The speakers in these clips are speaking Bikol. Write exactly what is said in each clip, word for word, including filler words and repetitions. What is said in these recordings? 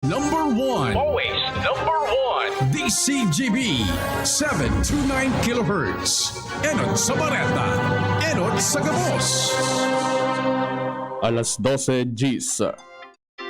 Number one. Always number one. D C G B, seven two nine kilohertz. Enot sa Bareta, enot sa gabos. Alas dose diyes.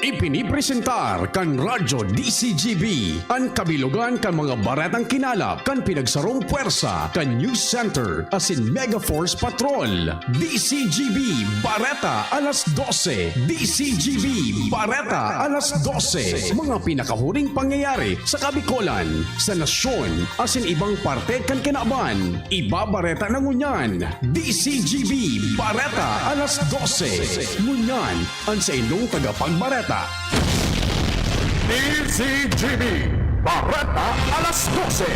Ipinipresentar kan Radyo D C G B an kabilogan kan mga baretang kinalap kan pinagsarong pwersa kan News Center asin Mega Force Patrol. D C G B Bareta alas dose. D C G B Bareta alas dose. Mga pinakahuring pangyayari sa Kabikolan, sa nasyon, asin ibang parte kan kinaban. Ibabareta na ngunyan. D C G B Bareta alas dose. Ngunyan, an saindong tagapagbareta. D C G B Bareta alas dose.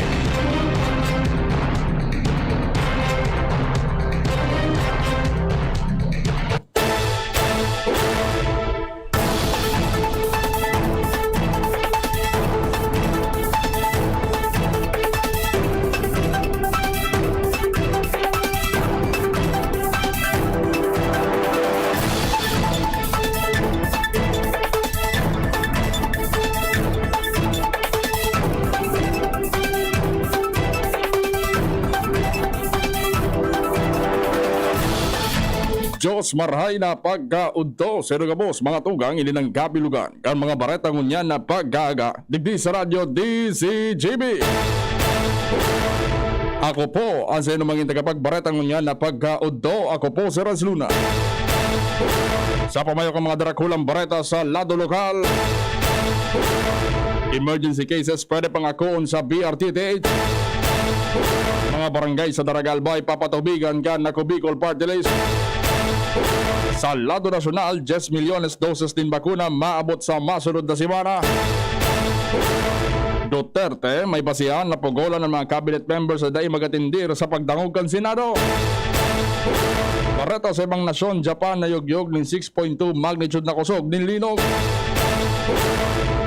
Diyos marhay na pagkaudto, sero gabos, mga tugang, ini an kabilogan kan mga bareta ngunyan na pagkaaga, digdi sa Radyo D C G B. Ako po an saindong magin tagapagbareta ngunyan na pagkaudto. Ako po si Raz Luna. Sa pamayo kan mga darakulang bareta sa lado lokal, emergency cases pwede pang akoon sa B R T T H. Mga barangay sa Daraga Albay papatubigan kan Ako Bicol Party List. Sa lado nasyonal, diyes milyones doses nin bakuna maabot sa masunod na semana. Duterte, may basehan na pugolan an mga cabinet members na dai mag-atendir sa pagdangog kan Senado. Bareta sa ibang nasyon, Japan, nayugyog nin six point two magnitude na kusog nin linog.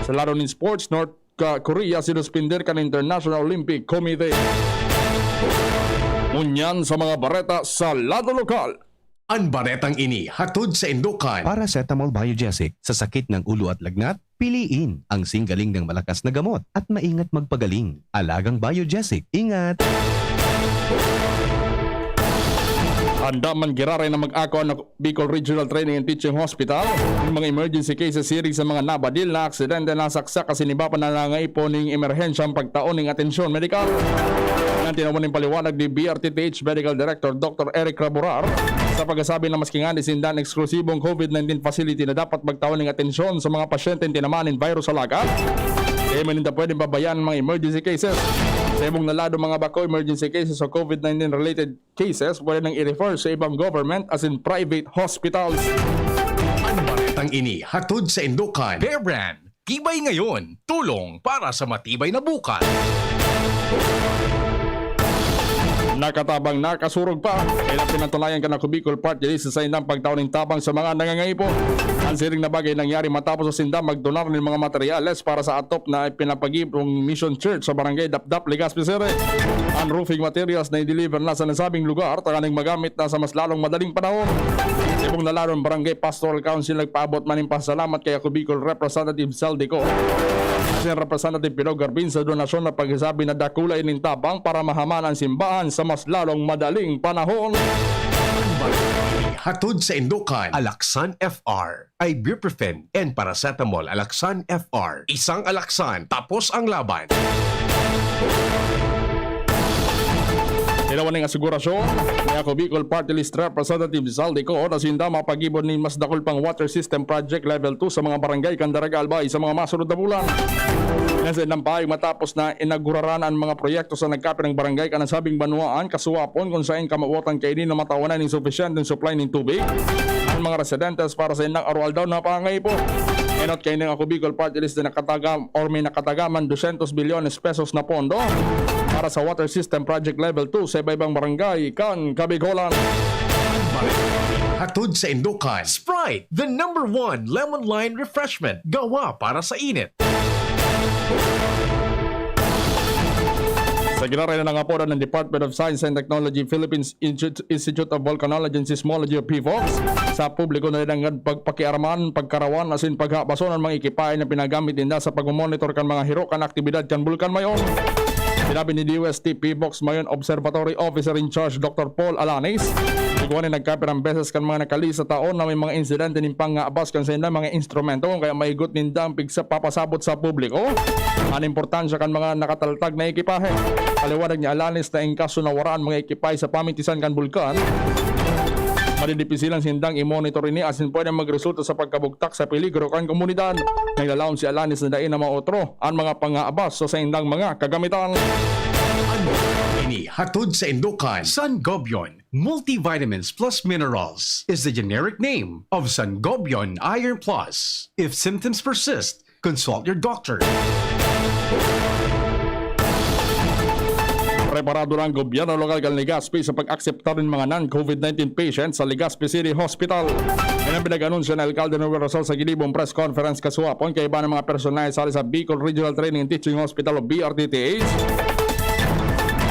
Sa lado nin sports, North Ka-, Korea sinuspender kan International Olympic Committee. Ngunyan sa mga bareta sa lado lokal. An baretang ini hatod saindo kan Paracetamol Biogesic. Sa sakit ng ulo at lagnat, piliin ang singgaling ng malakas na gamot at maingat magpagaling. Alagang Biogesic. Ingat! Handa man giraray na mag-ako ang Bicol Regional Training and Teaching Hospital, yung mga emergency cases siring sa mga nabadil, naaksidente, nasaksak asin iba pa na nangangaipo ning emerhensyang pagtao ning atensyon medikal. Yan tinawan ning paliwanag ni B R T T H Medical Director Doctor Eric Raburar sa pagkasabi na maski ngani sinda an eksklusibong COVID nineteen facility na dapat magtao ning atensyon sa mga pasyenteng tinamaan nin virus sa lagat, dai man ninda pwedeng pabayaan an mga emergency cases. Sa ibong na lado, mga bako, emergency cases o COVID nineteen related cases, pwede nang i-refer sa ibang government asin private hospitals. An baretang ini hatod saindo kan Bear Brand. Tibay ngayon, tulong para sa matibay na bukas. Nakatabang, nakasurog pa. Kaya pinatunayan kan Ako Bicol Party List sa saindang pagtao nin tabang sa mga nangangaipo. An siring na bagay nangyari matapos sa sinda magdonar nin mga materyales para sa atop na ipinapagibong Mission Church sa Barangay Dapdap, Legazpi City. An roofing materials na i-deliver na sa nasabing lugar tanganing magamit na sa mas lalong madaling panahon. Sa ibong na lado, an Barangay Pastoral Council nagpaabot man nin pasalamat kay Ako Bicol Representative Zaldy Co asin Representative Pino Garbin sa donasyon na pagsasabi na dakula ining tabang para mahaman an simbahan sa mas lalong madaling panahon. Hatod saindo kan Alaxan F R, ibuprofen and paracetamol Alaxan F R. Isang Alaxan, tapos ang laban. Tinawan ning asigurasyon ni Ako Bicol Party List Representative Zaldy Co na sinda mapagibon nin mas dakul pang water system project level two sa mga barangay kan Daraga Albay sa mga masunod na bulan. Nasa ilang pahayag matapos na inauguraran an mga proyekto sa nagkapirang barangay kan nasabing banwaan, kasuwapon, kun saen kamawotan kaini na matawanan nin supisyenteng supply nin tubig an mga residentes para sa indang aroaldaw na pangangaipo. Enot kaini an Ako Bicol Party List na nakatagam or may nakatagaman dosyentos bilyones pesos na pondo para sa water system project level two sa iba-ibang barangay kan Kabigolan. Hatod saindo kan Sprite, the number one lemon lime refreshment, gawa para sa init. Sa Giraray na nangapodan ng Department of Science and Technology, Philippines Institute, Institute of Volcanology and Seismology o PHIVOLCS sa publiko na nanggad pagpakiaraman, pagkarawan asin paghabason ang mga ekipahe na pinagamit ninda sa pagmomonitor kan mga hiro kan aktibidad kan bulkan mayon. Sinabi ni D O S T PHIVOLCS mayon Observatory Officer in Charge Doctor Paul Alanis, igwa ni nagkapirang beses kan mga nakalihis sa taon na may mga insidente nin pangabas kan saindang mga instrumento, kaya maigot nindang pigsa papasabot sa publiko an importansya kan mga nakataltag na ekipahe. Paliwanag ni Alanis na in kaso na wara an mga ekipahe sa pamitisan kan bulkan, madidipisilan sindang i-monitor ini asin pwede magresulta sa pagkabugtak sa peligro kan komunidad. Naglalaom si Alanis na dai na maotro an mga pangaabas sa saindang mga kagamitan. Ini hatod sa Indokan, Sangobion Multivitamins Plus Minerals is the generic name of Sangobion Iron Plus. If symptoms persist, consult your doctor. Preparado na ang gobyerno lokal kan Legazpi sa pag-akseptar nin mga non-COVID nineteen patients sa Legazpi City Hospital. Yan ang pinag-anunsyo ng Alkalde Noel Rosal sa ginibong press conference kasuhapon kaiba ng mga personahe sali sa Bicol Regional Training and Teaching Hospital o B R T T H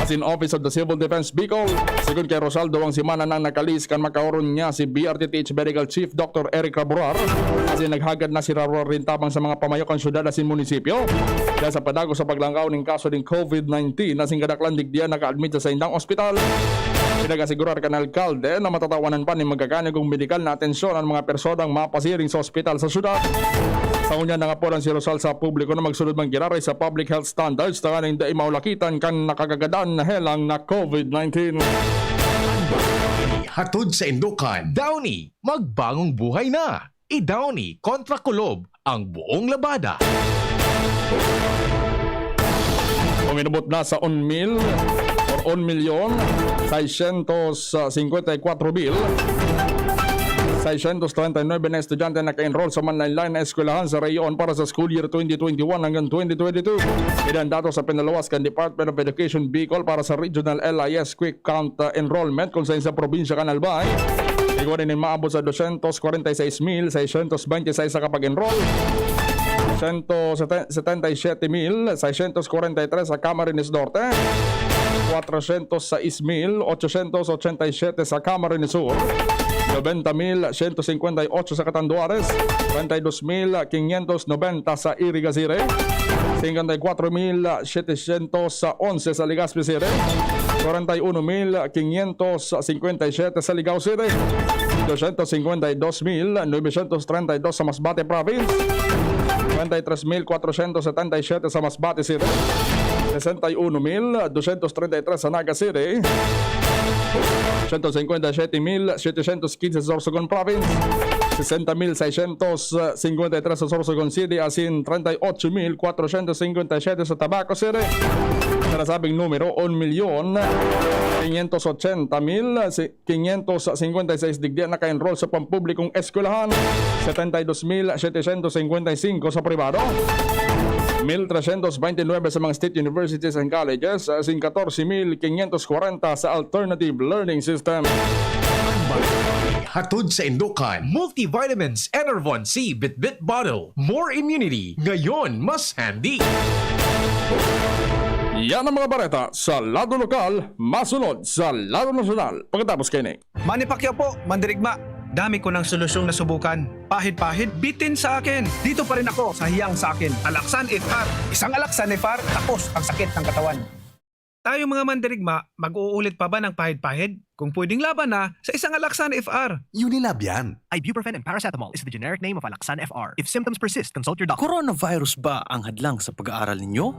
asin Office of the Civil Defense Bicol. Segun kay Rosal, duwang semana nang nakalihis kan makaoron niya si B R T T H Medical Chief Doctor Eric Raburar asin naghagad na si Raburar rin tabang sa mga pamayo kan syudad asin munisipyo dahil sa padagos sa paglangkaw nin kaso nin COVID nineteen asin kadaklan digdi an naka-admit sa saindang ospital. Pinag-asigurar kan alkalde na matatawanan pa nin magkakanigong medikal na atensyon an mga personang mapasiring sa ospital sa syudad. Sa ngunyan, nangapodan si Rosal sa publiko na magsunod man giraray sa public health standards tanganing dai maulakitan kan nakagagadan na helang na COVID nineteen. Hatod sa Indokan, Downy, magbangong buhay na! I-Downy kontra kulob ang buong labada. Uminabot na sa un mil or un milyon seiscientos cincuenta y cuatro mil seiscientos treinta y nueve na estudyante na naka-enroll sa manlaen-laen na eskwelahan sa rehiyon para sa school year twenty twenty-one hanggang twenty twenty-two. Ini an datos sa pinaluwas kan Department of Education Bicol para sa Regional L I S Quick Count, ah, Enrollment kung saen sa probinsya kan Albay, igwa nin maabot sa doscientos kwarenta y seis mil seiscientos veintiseis sa kapag-enroll, siyento setenta y siete mil seiscientos kwarenta y tres sa Camarines Norte, cuatrocientos seis mil ochocientos ochenta y siete sa Camarines Sur, noventa mil ciento cincuenta y ocho sa Catanduanes, treinta y dos mil quinientos noventa sa Iriga City, cincuenta y cuatro mil setecientos once sa Legazpi City, cuarenta y uno mil quinientos cincuenta y siete sa Ligao City, doscientos cincuenta y dos mil novecientos treinta y dos sa Masbate Province, treinta y tres mil cuatrocientos setenta y siete sa Masbate City, sesenta y uno mil doscientos treinta y tres sa Naga City, ciento cincuenta y siete mil setecientos quince sa Sorsogon Province, sesenta mil seiscientos cincuenta y tres sa Sorsogon City asin treinta y ocho mil cuatrocientos cincuenta y siete sa Tabaco City. Sa nasabing numero, un milyon quinientos ochenta mil quinientos cincuenta y seis digdi an naka-enroll sa pampublikong eskwelahan, setenta y dos mil setecientos cincuenta y cinco sa pribado, mil trescientos veintinuebe sa mga state universities and colleges, asin catorce mil quinientos cuarenta sa alternative learning system. Hatod sa Indokan, Multivitamins Enervon C Bitbit Bottle. More immunity, ngayon mas handy. Yan ang mga bareta sa lado lokal, masunod sa lado nasyonal. Pagkatapos kaini. Manny Pacquiao po, mandirigma. Dami ko ng solusyong nasubukan. Pahid-pahid, bitin sa akin. Dito pa rin ako sa hiyang sa akin. Alaxan F R. Isang Alaxan F R, tapos ang sakit ng katawan. Tayo mga mandirigma, mag-uulit pa ba ng pahid-pahid? Kung pwedeng laban na, sa isang Alaxan F R. Unilab yan. Ibuprofen and paracetamol is the generic name of Alaxan F R. If symptoms persist, consult your doctor. Coronavirus ba ang hadlang sa pag-aaral ninyo?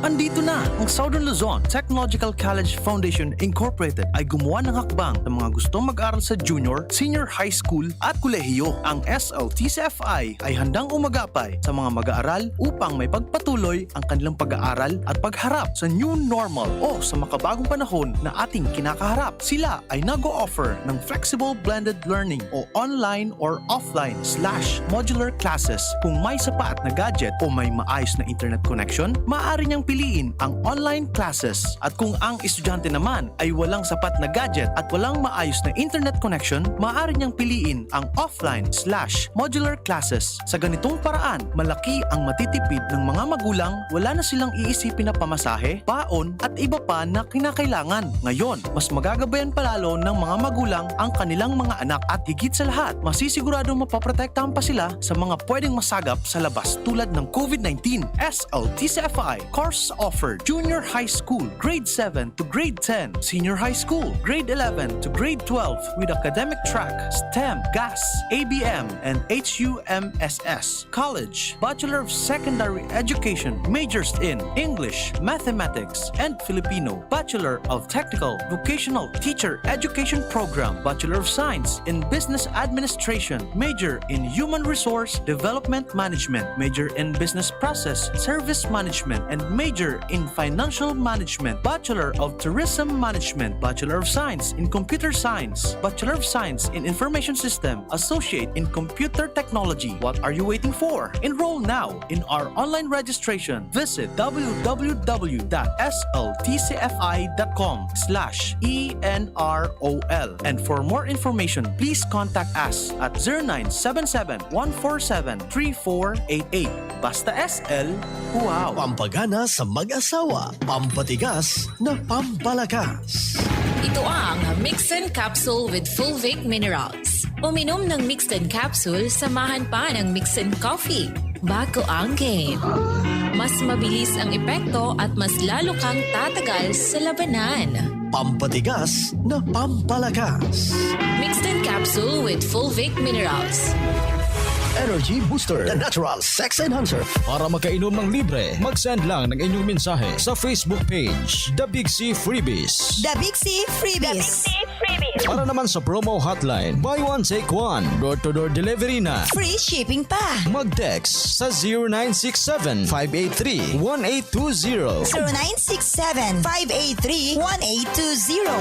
Andito na! Ang Southern Luzon Technological College Foundation Incorporated ay gumawa ng hakbang sa mga gustong mag-aral sa junior, senior high school at kolehiyo. Ang S L T C F I ay handang umagapay sa mga mag-aaral upang may pagpatuloy ang kanilang pag-aaral at pagharap sa new normal o sa makabagong panahon na ating kinakaharap. Sila ay nag-o-offer ng flexible blended learning o online or offline slash modular classes. Kung may sapat na gadget o may maayos na internet connection, maaari niyang piliin ang online classes. At kung ang estudyante naman ay walang sapat na gadget at walang maayos na internet connection, maaari niyang piliin ang offline slash modular classes. Sa ganitong paraan, malaki ang matitipid ng mga magulang, wala na silang iisipin na pamasahe, baon, at iba pa na kinakailangan. Ngayon, mas magagabayan pa lalo ng mga magulang ang kanilang mga anak at higit sa lahat, masisiguradong mapoprotektahan pa sila sa mga pwedeng masagap sa labas tulad ng COVID nineteen. S L T C F I course offered: Junior High School, Grade seven to Grade ten, Senior High School, Grade eleven to Grade twelve, with academic track, STEM, GAS, A B M, and H U M S S. College, Bachelor of Secondary Education, majors in English, Mathematics, and Filipino, Bachelor of Technical Vocational Teacher Education Program, Bachelor of Science in Business Administration, major in Human Resource Development Management, major in Business Process Service Management, and major in Financial Management, Bachelor of Tourism Management, Bachelor of Science in Computer Science, Bachelor of Science in Information System, Associate in Computer Technology. What are you waiting for? Enroll now in our online registration. Visit w w w dot s l t c f i dot com slash e n r o l. And for more information, please contact us at zero nine seven seven, one four seven, three four eight eight. Basta S L, wow! Pampagana sa mag-asawa, pampatigas na pampalakas. Ito ang Mixin Capsule with Fulvic Minerals. Uminom ng Mixin Capsule, samahan pa ng Mixin Coffee. Bago ang game. Mas mabilis ang epekto at mas lalo kang tatagal sa labanan. Pampatigas na pampalakas. Mixin Capsule with Fulvic Minerals. Energy Booster, the natural sex enhancer. Para makainom ng libre, mag-send lang ng inyong mensahe sa Facebook page, The Big C Freebies. The Big C Freebies. Para naman sa promo hotline, buy one, take one. Door-to-door delivery na. Free shipping pa. Mag-text sa zero nine six seven, five eight three, one eight two zero. Zero nine six seven, five eight three, one eight two zero.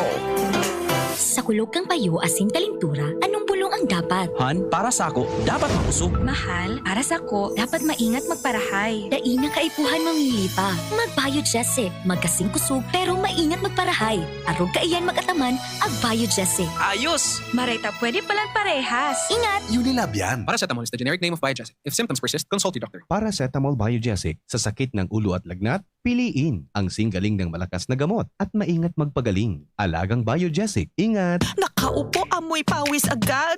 Sa kulog kan payo asin kalentura, anong bulong ang dapat? Han, para sako, dapat makusog. Mahal, para sako, dapat maingat magparahay. Dai na kaipuhan mamili pa. Mag-Biogesic. Magkasing kusog, pero maingat magparahay. Arog kaiyan mag-ataman, ag-Biogesic. Ayos! Maray ta pwede palan parehas. Ingat! Unilab yan. Paracetamol is the generic name of Biogesic. If symptoms persist, consult your doctor. Paracetamol Biogesic. Sa sakit ng ulo at lagnat, piliin ang singgaling ng malakas na gamot at maingat magpagaling. Alagang Biogesic. Ingat! Nakaupo, amoy pawis agad.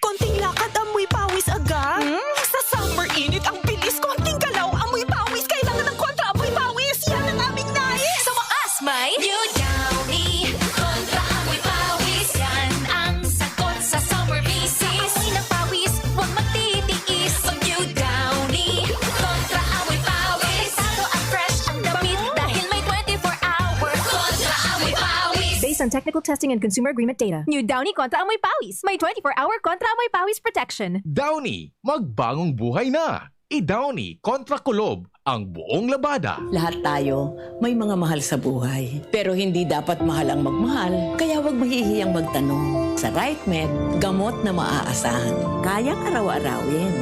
Konting lakad, amoy pawis agad. Hmm? Sa summer init, ang bilis. Konting galaw, amoy pawis. Kailangan ng kontra amoy pawis. Yan ang aming nais. Sa wakas, may New Downy Kontra Amoy Pawis. Yan ang sagot sa summer visit. Amoy ng pawis, huwag magtitiis. Pag New Downy Kontra Amoy Pawis. Delikado at fresh ang damit dahil may twenty-four hour Kontra Amoy Pawis. Based on technical testing and consumer agreement data. New Downy Kontra Amoy Pawis. May twenty-four hour Kontra Amoy Pawis protection. Downy, magbagong buhay na! I-Downy kontra kulob ang buong labada. Lahat tayo may mga mahal sa buhay. Pero hindi dapat mahal ang magmahal, kaya huwag mahihiyang magtanong. Sa RightMed, gamot na maaasahan. Kayang araw-arawin.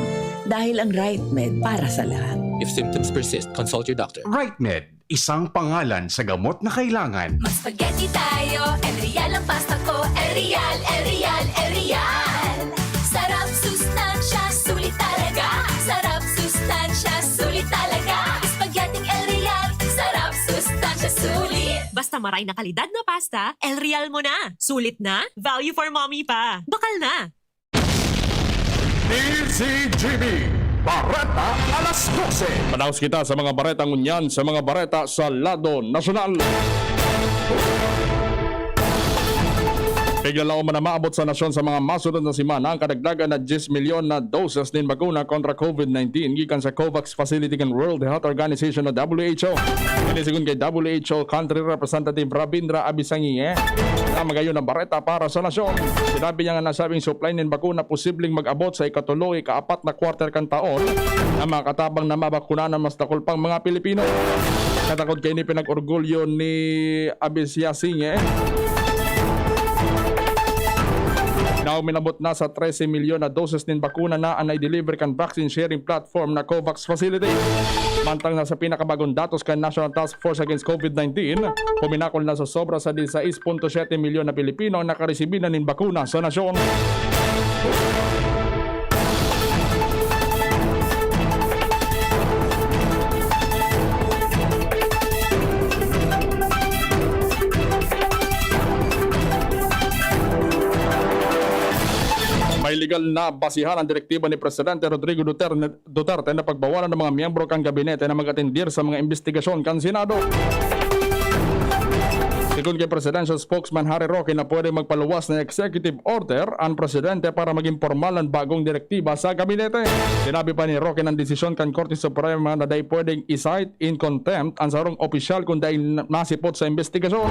Dahil ang RightMed para sa lahat. If symptoms persist, consult your doctor. RightMed, isang pangalan sa gamot na kailangan. Mag-spaghetti tayo, El Real ang pasta ko. El Real, El Real, El Real. Sarap, sustansya, sulit talaga. Sarap, sustansya, sulit talaga. Spaghetti El Real. Sarap, sustansya, sulit. Basta maray na kalidad na pasta, El Real mo na. Sulit na, value for mommy pa. Bakal na! D Z G B, Bareta alas dose. Padaos kita sa mga bareta ngunyan sa mga bareta sa lado nasyonal. Piglalaom man na maabot sa nasyon sa mga masunod na semana ang kadagdagan na diyes milyon na doses nin bakuna kontra COVID nineteen gikan sa COVAX facility kan World Health Organization o W H O. Ini segun kay W H O Country Representative Ravindra Abisangie, na magayon na bareta para sa nasyon. Sinabi niya nga nasabing supply nin bakuna posibleng mag-abot sa ikatulo, ikaapat na quarter kan taon, na makatabang na mabakunahan mas dakul pang mga Pilipino. Katakod kaini pinag-orgulyo ni Abisangie. Now, minabot na sa trese milyon na doses nin bakuna na an naideliver kan vaccine sharing platform na COVAX facility. Mantang na sa pinakabagong datos kan National Task Force Against COVID nineteen, puminakol na sa sobra sa disais punto siyete milyon na Pilipino ang nakaresibi na nin bakuna sa nasyon. May legal na basihan ang direktiba ni Presidente Rodrigo Duterte, Duterte na pagbawalan ng mga miyembro kan gabinete na mag-atendir sa mga imbestigasyon kan Senado. Sigon kay Presidential Spokesman Harry Roque na pwede magpaluwas na executive order ang presidente para maging pormal ang bagong direktiba sa gabinete. Sinabi pa ni Roque na desisyon kan Korte Suprema na dai pwedeng i-cite in contempt ang sarong opisyal kung dai na-, nasipot sa imbestigasyon.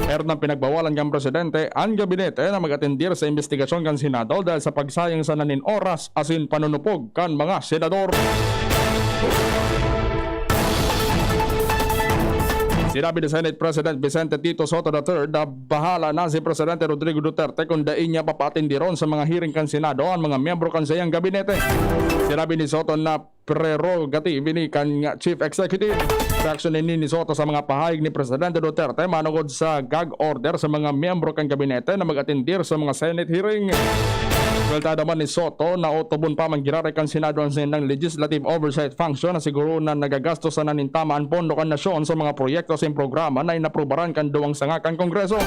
Pero nang pinagbawalan kan presidente ang gabinete na mag-atendir sa imbestigasyon kan Senado dahil sa pagsayang sana nin oras asin panunupog kan mga senador. Sinabi ni Senate President Vicente Tito Sotto the third na bahala na si Presidente Rodrigo Duterte kung dai niya papaatenderon sa mga hearing kan Senado ang mga miyembro kan saiyang gabinete. Sinabi ni Sotto na prerogative ini kan Chief Executive. Reaksyon ini ni Sotto sa mga pahayag ni Presidente Duterte manongod sa gag order sa mga miyembro kan gabinete na mag-atendir sa mga Senate hearing. Buwelta naman ni Sotto na otobon pa man giraray kan Senado ang sinang legislative oversight function na siguro na nagagastos sana nin tama an pondo kan nasyon sa mga proyekto sa programa na inaprubaran kan duwang sanga kan Kongreso.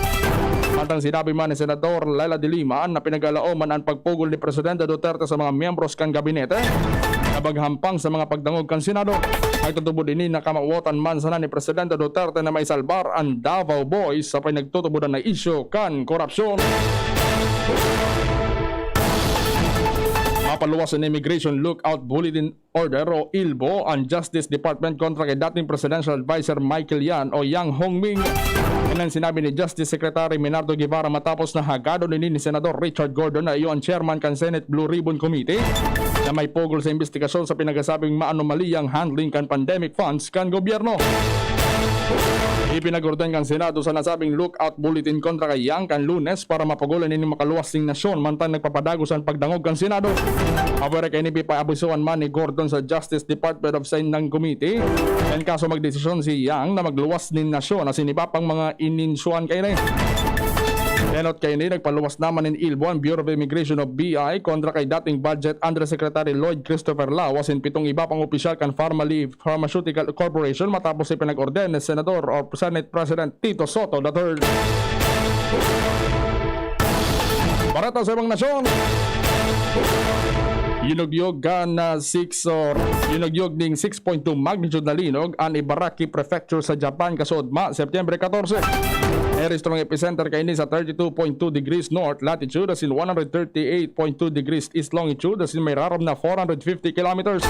Mantang sinabi man ni Senador Leila de Lima na pinag-alaoman an pagpugol ni Presidente Duterte sa mga miyembros kan gabinete na maghampang sa mga pagdangog kan Senado. Nagtutubod ini na kamawotan man sana ni Presidente Duterte na maisalbar an Davao Boys sa pinagtutubodan na isyu kan korupsyon. Mapaluwas an Immigration Lookout Bulletin Order o ilbo an Justice Department kontra kay dating Presidential Adviser Michael Yan o Yang Hongming. Yan ang sinabi ni Justice Secretary Menardo Guevara matapos na hagadon ini ni Senador Richard Gordon na iyo ang chairman kan Senate Blue Ribbon Committee na may pugol sa imbestigasyon sa pinagasabing maanomaliyang handling kan pandemic funds kan gobyerno. Ipinag-orden kan Senado sa nasabing lookout bulletin kontra kay Yang kan Lunes para mapagulan ini makaluwas ning nasyon, mantang nagpapadagos an pagdangog kan Senado. Apwera kaini, pipaabisohan man ni Gordon sa Justice Department of Senang Committee kan kaso magdesisyon si Yang na magluwas nin nasyon asin iba pang mga ininsyuan kaini. Enot kaini, nagpaluwas naman nin ilbo an Bureau of Immigration o B I kontra kay dating Budget Undersecretary Lloyd Christopher Lao asin pitong iba pang opisyal kan Pharmaleaf Pharmaceutical Corporation matapos ipinag-orden ni Senador o Senate President Tito Sotto the third. Bareta sa ibang nasyon. Yunugyog kan, ah, six or yunugyog ning six point two magnitude na linog an Ibaraki Prefecture sa Japan kasuodma, September katorse. Nairehistro ang epicenter kaini sa thirty-two point two degrees north latitude asin one hundred thirty-eight point two degrees east longitude asin may rarom na four hundred fifty kilometers.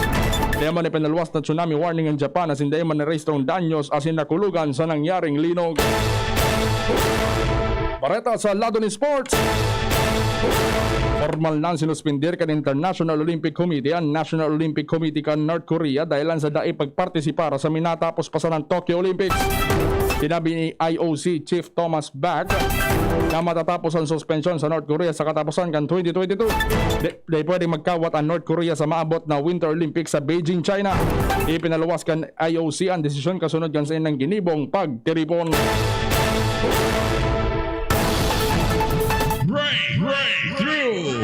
Dai man ipinaluwas na tsunami warning ang Japan asin dai man narehistrong danyos asin nakulogan sa nangyaring linog. Bareta sa lado ni sports. Formal nang sinuspender kan International Olympic Committee an National Olympic Committee kan North Korea dahilan sa dai pagpartisipar sa minatapos pa sanang Tokyo Olympics. Sinabi ni I O C Chief Thomas Bach na matatapos ang suspensyon sa North Korea sa katapusan kan twenty twenty-two. Di, di pwedeng magkawat ang North Korea sa maabot na Winter Olympics sa Beijing, China. Ipinaluwas kan I O C ang desisyon kasunod kan saindang ginibong pagtiripon. Breakthrough.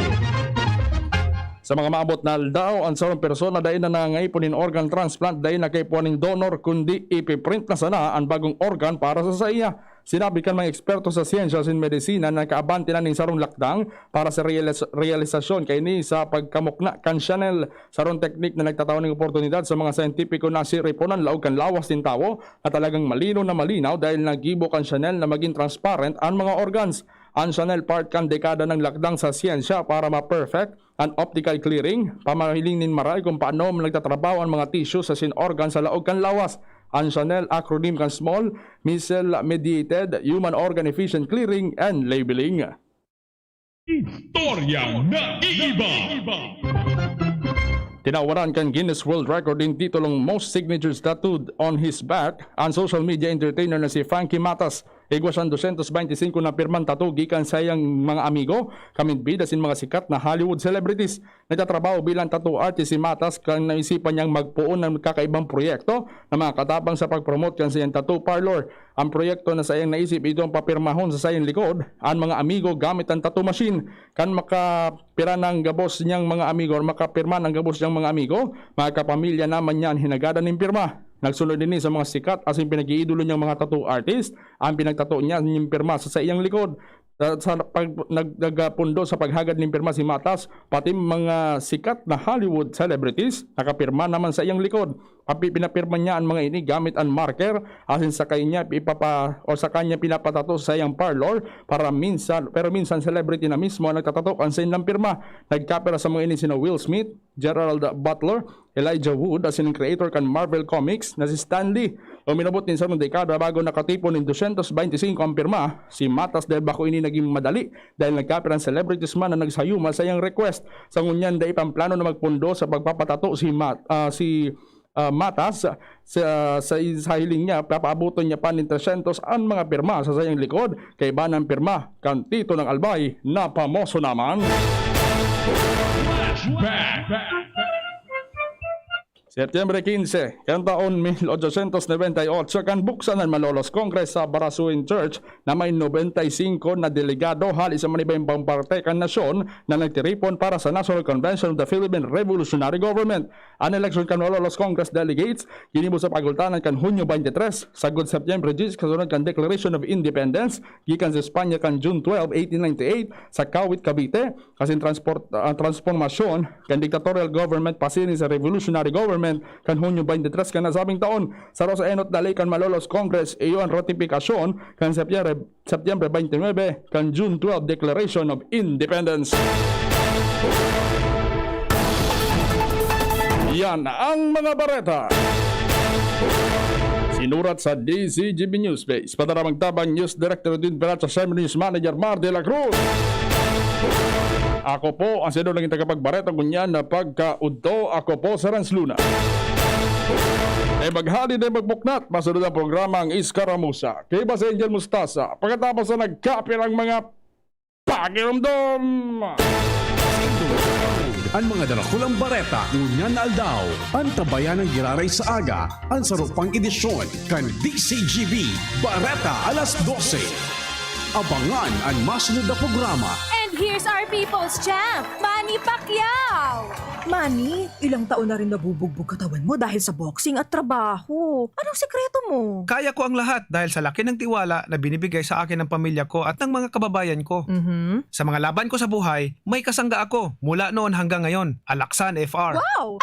Sa mga maabot na aldaw, ang sarong persona dai na nangangaipon nin organ transplant, dai na kaipuhan nin donor, kundi ipiprint na sana an bagong organ para sa saiya. Sinabi kan mga eksperto sa siyensya asin medisina na nakaabante na nin sarong lakdang para sa realis-, realisasyon kaini sa pagkamukna kan Chanel, sarong teknik na nagtatao nin oportunidad sa mga siyentipiko na siripon an laog kan lawas nin tawo na talagang malinaw na malinaw dahil nagibo kan Chanel na magin transparent an mga organs. An Chanel part kan dekada nang lakdang sa siyensya para ma-perfect an optical clearing, pamahiling nin maray kung paano nagtatrabaho an mga tissue sa sin organ sa laog kan lawas. An Chanel acronym kan small, micelle mediated, human organ efficient clearing and labeling. Istoryang naiiba. Tinawaran kan Guinness World Record nin titulong Most Signatures Tattooed on His Back an social media entertainer na si Funky Matas. Igwa siyang dosyentos bente singko na pirmang tattoo gikan sa iyang mga amigo, kamidbid asin mga sikat na Hollywood celebrities. Nagtatrabaho bilang tattoo artist si Matas kan naisipan niyang magpoon ng kakaibang proyekto na makatabang sa pag-promote kan saiyang tattoo parlor. Ang proyekto na saiyang naisip, idong papirmahon sa saiyang likod an mga amigo gamit an tattoo machine. Kan makapira nang gabos niyang mga amigo or makapirma nang gabos niyang mga amigo, mga kapamilya naman niya an hinagadan nin pirma. Nagsunod ini sa mga sikat asin pinag-iidolo niyang mga tattoo artist. Ang pinagtato niya nin pirma sa saiyang likod. Sa, sa pag, nag, nagpundo sa paghagad nin pirma si Matas, pati mga sikat na Hollywood celebrities nakapirma naman sa iyang likod. Papi-, pinapirma niya an mga ini gamit an marker, asin sa kanya ipapa-, o sa kanya pinapatato sa iyang parlor para minsan, pero minsan celebrity na mismo ang nagtatato kan saindang pirma. Nagkapira sa mga ini sina Will Smith, Gerard Butler, Elijah Wood, asin ang creator kan Marvel Comics na si Stan Lee. Uminabot nin sarong dekada bago nakatipon nin dosyentos bente singko ang pirma si Matas dahil bako ini naging madali dahil nagkapira an celebrities man na nagsayuma sa iyang request. Sa ngunyan, dai pa plano na magpundo sa pagpapatato si Mat-, ah, si, ah, Matas. Sa, sa, sa hiling niya, papaaboton niya pa nin tresyentos an mga pirma sa saiyang likod, kaiba ng pirma kan Tito ng Albay na pamoso naman. Flashback. Setyembre quince, kan taon mil ochocientos noventa y ocho, kan buksan an Malolos Congress sa Barasuin Church na may nobenta y singko na delegado hali sa manibaing-baing parte kan nasyon na nagtiripon para sa National Convention of the Philippine Revolutionary Government. An eleksyon kan Malolos Congress delegates ginibo sa pagultanan kan Hunyo twenty-three, sagkod Setyembre diyes, kasunod kan Declaration of Independence gikan sa Espanya kan June twelve, eighteen ninety-eight, sa Kawit, Cavite. Asin transport, ah, transformasyon kan dictatorial government pasiring sa revolutionary government kan Hunyo twenty-three kan nasabing taon. Sa Rosa Enot Dali kan Malolos Congress, iyo an ratifikasyon kan Setyembre, Setyembre twenty-nine kan June twelve Declaration of Independence. Yan ang mga bareta. Sinurat sa D Z G B Newspaper. Padara magtabang News Director Edwin Peracha, Siyempre News Manager Mar de la Cruz. Ako po ang sino naging tagapagbareta ngunyan na pagkaudto. Ako po si Renz Luna. E maghali na magpuknat, masunod ang programa ang Iskaramusa. Kay ba si Angel Mustasa, pagkatapos na nagkapirang mga pakiramdam. An mga darakulang bareta ngunyan na aldaw. An tabayan ng giraray sa aga, an saro pang edisyon kan D C G B Bareta alas dose. Abangan an masunod na programa. And here's our people's champ, Manny Pacquiao! Manny, ilang taon na rin nabubugbog katawan mo dahil sa boxing at trabaho. Anong sikreto mo? Kaya ko ang lahat dahil sa laki ng tiwala na binibigay sa akin ng pamilya ko at ng mga kababayan ko. Mhm. Sa mga laban ko sa buhay, may kasangga ako mula noon hanggang ngayon. Alaksan F R. Wow!